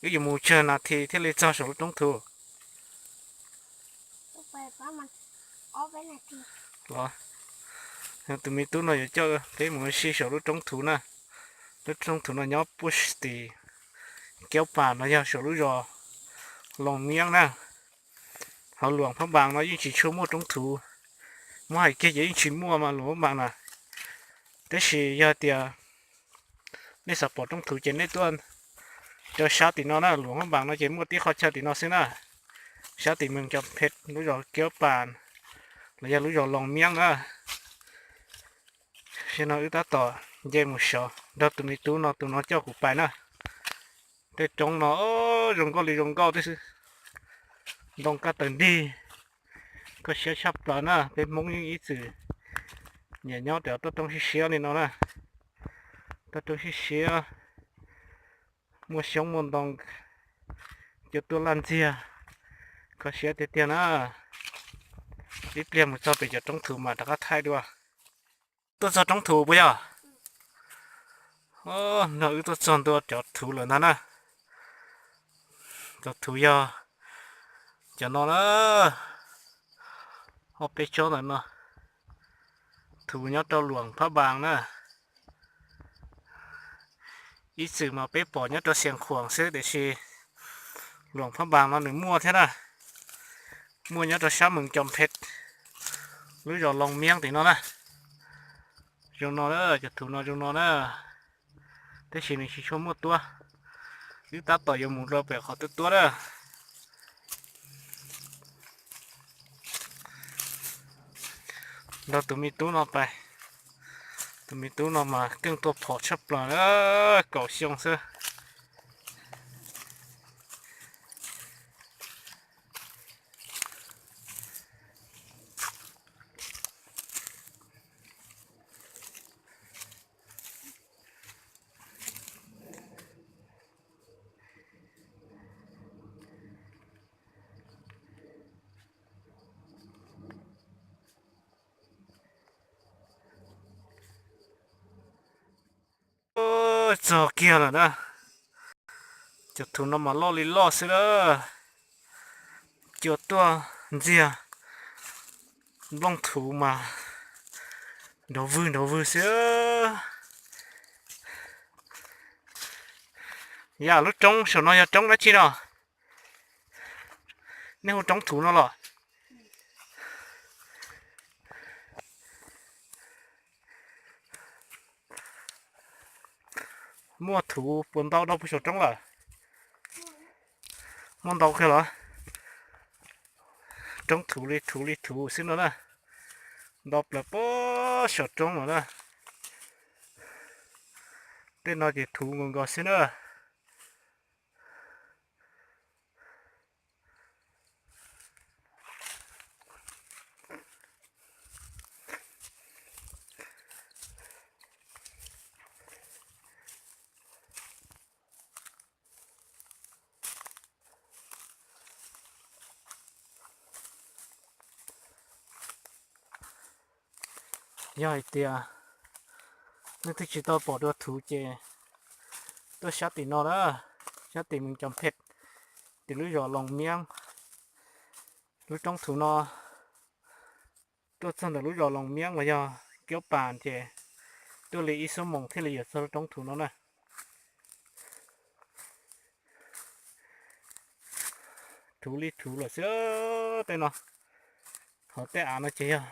Wb yuav mus tsawg nas this thiaj li txog saum lub roob thuv? Tus me tub no yuav coj peb mus ua si saum lub roob thuv na. Lub roob thuv no nyob puag tim Kiaub Pas no, yog saum lub zos Loos Miab na. Hauv Luam Phab Npas no yeej tsis tshua muaj roob thuv, muab hais kiag ces yeej tsis muaj mas Luam Phab Npas na. Tab sis yog tias nej xav pom roob thuv ces nej tuaj rau sab tim no na, Luam Phab Npas no ces muaj tib qho chaw tim no xwb na. Sab tim Mees Cov Phem lub zos Kiaub Pas los yog lub zos Loos Miab na. Zaum no wb tab tom nce mus sov nrog tus me tub no, tus no coj kuv pais na. Tej roob no zoo nkauj li zoo nkauj tib si, ntoo kaj taws ntig, kho siab tshaj plaws na. Peb Hmoob yeej ib txwm nyiam nyob rau toj roob siab siab li no na. Toj roob siab siab, muaj xyoob muaj ntoo, cua tuaj laj ntxiag, kho siab tiag tiag na. Ib pliag mus txog pem cov roob thuv mas rov qab thaij dua. Tuaj txog roob thuv puas yog? Nrog wb tuaj txog ntua cov thuv lawm ntag na. Cov thuv yog cov no na, ob peb tsob ntawm no. Thuv nyob rau Luam Phab Npas na. Ib txwm mas peb pom nyob rau Xias Khuam xwb tiam sis Luam Phab Npas no nws muaj thiab na. Muaj nyob rau sab Mees Cov Phem, lub zos Loos Miab tim no na. Zoo no, cov thuv no zoo no na, tab sis nws tsis tshua muaj tuab. Wb tab tom yuav mus rau pem qhov tuab tuab na. Nrog tus me tub no pais, tus me tub no mas keej tuaj phom tshaj plaws na, kaum xyoo xwb. Txog kiag lawm na. Cov thuv no mas loj li loj xwb na. Cua tuaj ntxiag, nplooj thuv mas nrov vwg nrov vwg xwb. Yam lub roob saum no yog roob dab tsi no? Nej hu roob thuv no los? Muaj thuv puas ntau rau puag saum roob lawm? Muaj ntau kawg los? Roob thuv li thuv li thuv xwb no na. Ntau plaws puag saum roob no na. Tej no ces thuv nkaus nkaus xwb na. Yog hais tias nej twb tsis tau pom dua thuv ces tuaj sab tim no na, sab tim Mees Cov Phem, tim lub zos Loos Miab, lub roob thuv no. Tuaj txog ntawm lub zos Loos Miab los yog Kiaub Pas ces tuaj li ib xuab moos thiaj li yuav txog lub roob thuv no na. Thuv li thuv lawm xwb tej no. Hauv tej av no ces yog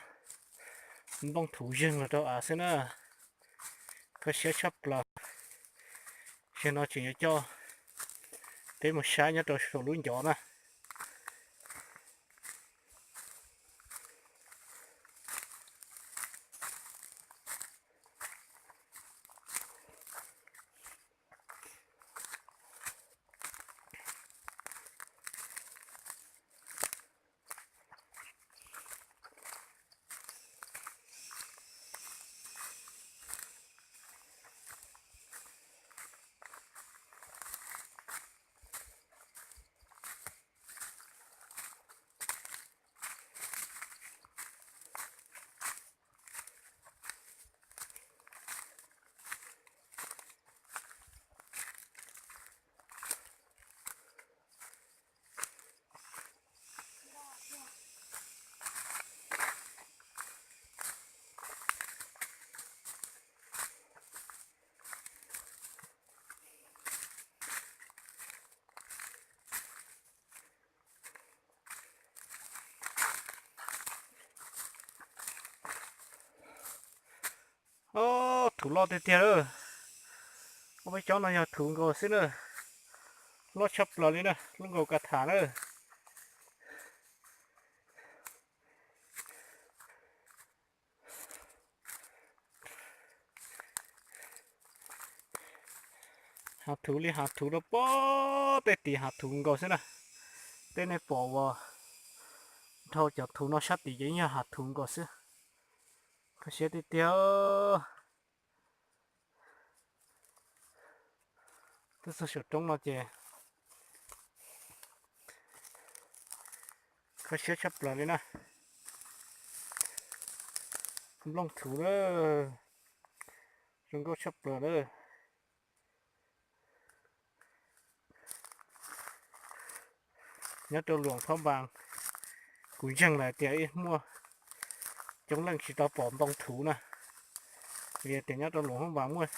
nplooj thuv zeeg los rau av xwb na. Kho siab tshaj plaws. Zaum no tseem yuav coj peb mus saib nyob rau saum lub ncov na. tus loj tiag tiag lawm. Ob peb xyoos no yog thuv nkaus xwb na. Loj tshaj plaws li na, loj nkaus ka tham na. Hav thuv li hav thuv rau pem tej tim hav thuv nkaus xwb na. Tej nej pom uas dhau cov thuv no sab tim ces yog hav thuv nkaus xwb. Kho siab tiag tiag. Twb txog saum roob no ces kho siab tshaj plaws li na. Nplooj thuv lawm, zoo nkauj tshaj plaws lawm. Nyob rau Luam Phab Npas, kuv ntseeg lawm tias ib muaj coob leej tsis tau pom ntoo thuv na, vim tias nyob rau Luam Phab Npas muaj,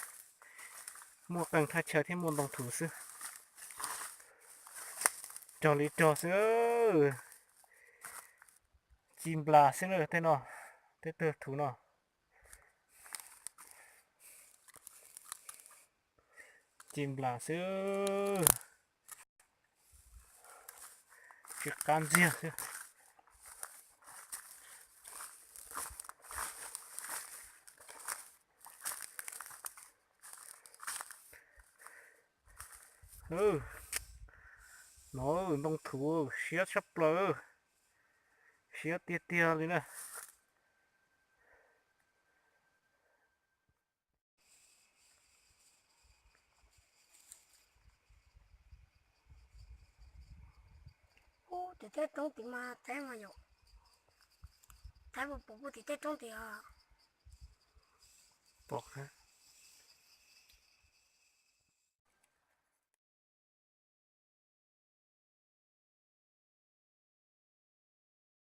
muaj qee thaj chaw thiab muaj ntoo thuv xwb. Rog li rog xwb, ci nplas xwb na tej no, tej tug thuv no. Ci nplas xwb, tsis qab ntxiag xwb. No ntoo thuv siab tshaj plaws, siab tiag tiag li na. Tim tej roob tim mas Thaib mas yom, Thaib puas pom tim tej roob tim os? Pom.